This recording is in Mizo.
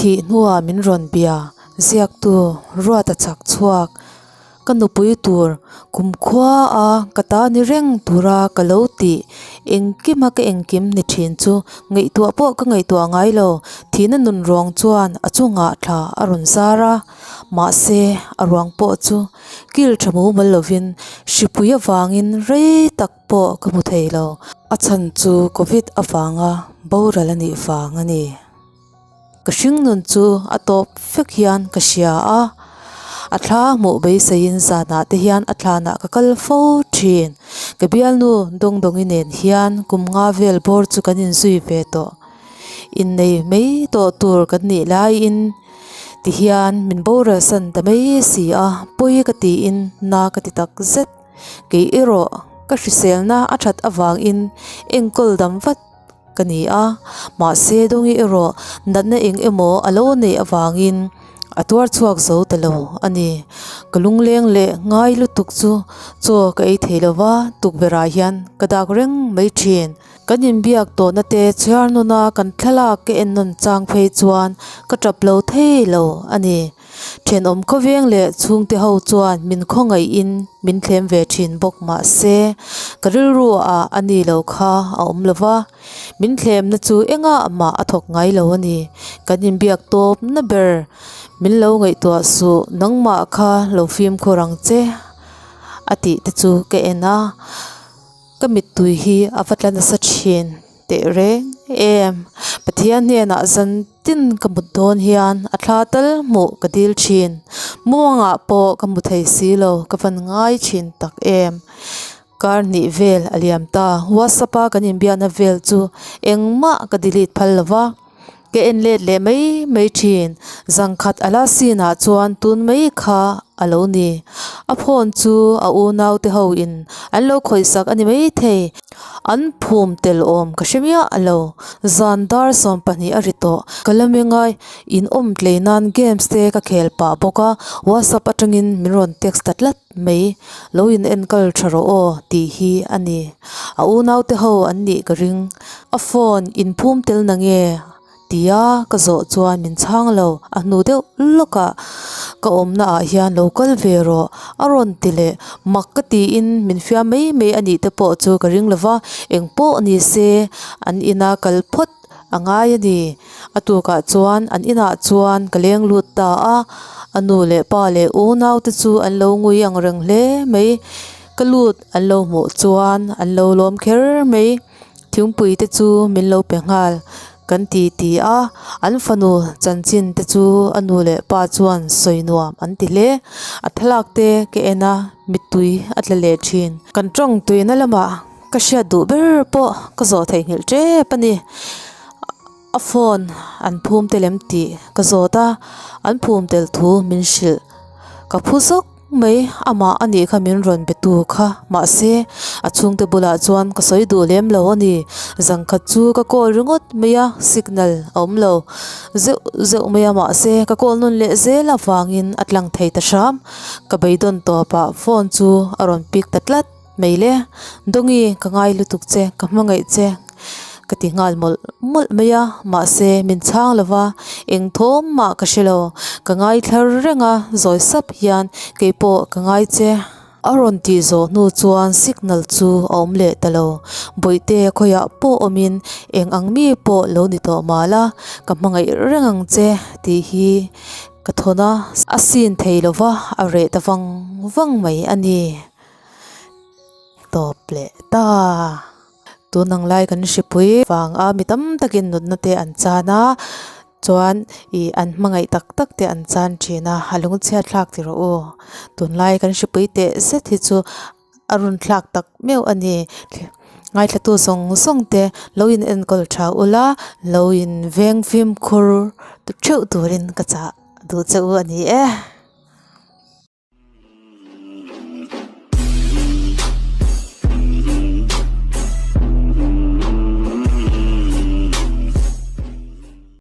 Thih hnuah min rawn bia, ziaktu Ruata chak chhuak. Ka nupui tur kumkhua a ka ta ni reng tura ka lo tih engkima ka engkim ni thin chu ngaihtuah pawh ka ngaihtuah ngai lo. Thihna nun ruang chuan a chungah thla a rawn zar a, mahse a ruang pawh chu kil tha mumal lovin hripui avangin rei tak pawh ka hmu thei lo. A chhan chu covid avanga boral a nih vang a ni. Ka hringnun chu a tawp vek hian ka hria a, a thla hmuh beiseiin zanah te hian a thlanah ka kal fo thin. Ka bialnu Dawngdawngi nen hian kum nga vel bawr chu kan inzui ve tawh. Innei mai tawh tur kan nih laiin tihian min boral san ta mai si a, pawi ka tiin na ka ti tak zet. Kei erawh ka hriselna a that avangin enkawl dam vat. ka ni a, mahse Dawngi erawh natna eng emaw a lo neih avangin a tuar chhuak zo ta lo a ni. Ka lungleng leh ngai lutuk chu chaw ka ei thei lo va, tukverhah hian ka dak reng mai thin. Kan inbiak tawhna te chhiar nuna kan thlalak ka en nawn chang phei chuan ka tap lo thei lo a ni. Thenawm khawveng leh chhungte ho chuan min khawngaihin min thlem ve thin bawk mah se ka rilru ah a ni lo kha a awm lo va, min thlemna chu engah mah a thawk ngai lo a ni. Kan inbiak tawp na ber min lo ngaihtuah suh nangmah kha lo fimkhur ang che a tih te chu ka en a, ka mittui hi a va tla nasa thin. Teh reng em, Pathian hnenah zan tin ka mut dawn hian a thla tal hmuh ka dil thin. Muangah pawh ka hmu thei si lo, ka van ngai thin tak em. Kar hnih vel a liam ta, WhatsApp a kan inbiakna vel chu engmah ka delete phal lo va. Ka en let leh mai mai thin. Zangkhat a la scene ah chuan tun mai kha a lo ni. A phone chu a unau te ho in an lo khawih sak a ni mai thei. An phum tel awm ka hre miah lo. Zan dar 12 a ri tawh. Ka la meng a, in awm tlei nan games te ka khel pah bawk a. WhatsApp atangin min rawn text ta tlat mai. Lo in enkawl tha rawh aw tih hi a ni. A unau te ho an nih ka ring. A phone in phum tel na nge? Tia ka zawh chuan min chhang lo, a hnu deuh lawkah ka awmna ah hian lo kal ve rawh a rawn ti leh mak ka tiin min fiam mai mai a nih te pawh chu ka ring lo va, eng pawh ni se an ina kal phawt a ngai a ni. A tukah chuan an inah chuan ka leng lut ta a, a nu leh pa leh unau te chu an lo ngui ang reng hle mai, ka lut an lo hmuh chuan an lo lawm kher mai. Thingpui te chu min lo pe nghal kan ti ti a, an fanu chanchin te chu a nu leh pa chuan sawi nuam an ti hle. A thlalak te ka en a, mittui a tla leh thin. Kan tawng tuina lamah ka hriat duh ber pawh ka zawh theihnghilh tep a ni. A phone an phum tel em tih ka zawt a, an phum tel thu min hrilh. Ka phu zawk mai, amah a nih kha min rawn be tu kha. Mahse, a chhungte bulah chuan ka sawi duh lem lo a ni. Zangkhat chu ka call ringawt mai a, signal a awm lo zeuh zeuh mai a, mahse ka call nawn leh zel avangin a tlang thei ta hram. Ka beidawn tawpah phone chu a rawn pick ta tlat. Mai le, Dawngi ka ngai lutuk che, ka hmangaih che ka ti nghal mawlh mawlh mai a, mahse min chhang lo va, eng thawm mah ka hre lo, ka ngai thlar reng a, zawi sap hian keipawh ka ngai che. A rawn tih zawh hnu chuan signal chu a awm leh ta lo, Bawihte khawiah pawh awmin eng ang mi pawh lo ni tawh mah la, ka hmangaih reng ang che tih hi ka thawn a, a sin thei lo va, a reh ta vang vang mai a ni. Tawp leh ta. Tun ang lai kan hripui vang a mi tam takin nutna te an chan a, chuan ih an hmangaih tak tak te an chan thin a, a lungchhiat thlak ti rawh u. Tunlai kan hripui teh zet hi chu a run thlak tak meuh a ni. Ngaithlatu zawng zawng te lo in enkawl tha ula, lo in veng fimkhur theuh turin ka chah duh che u a ni e.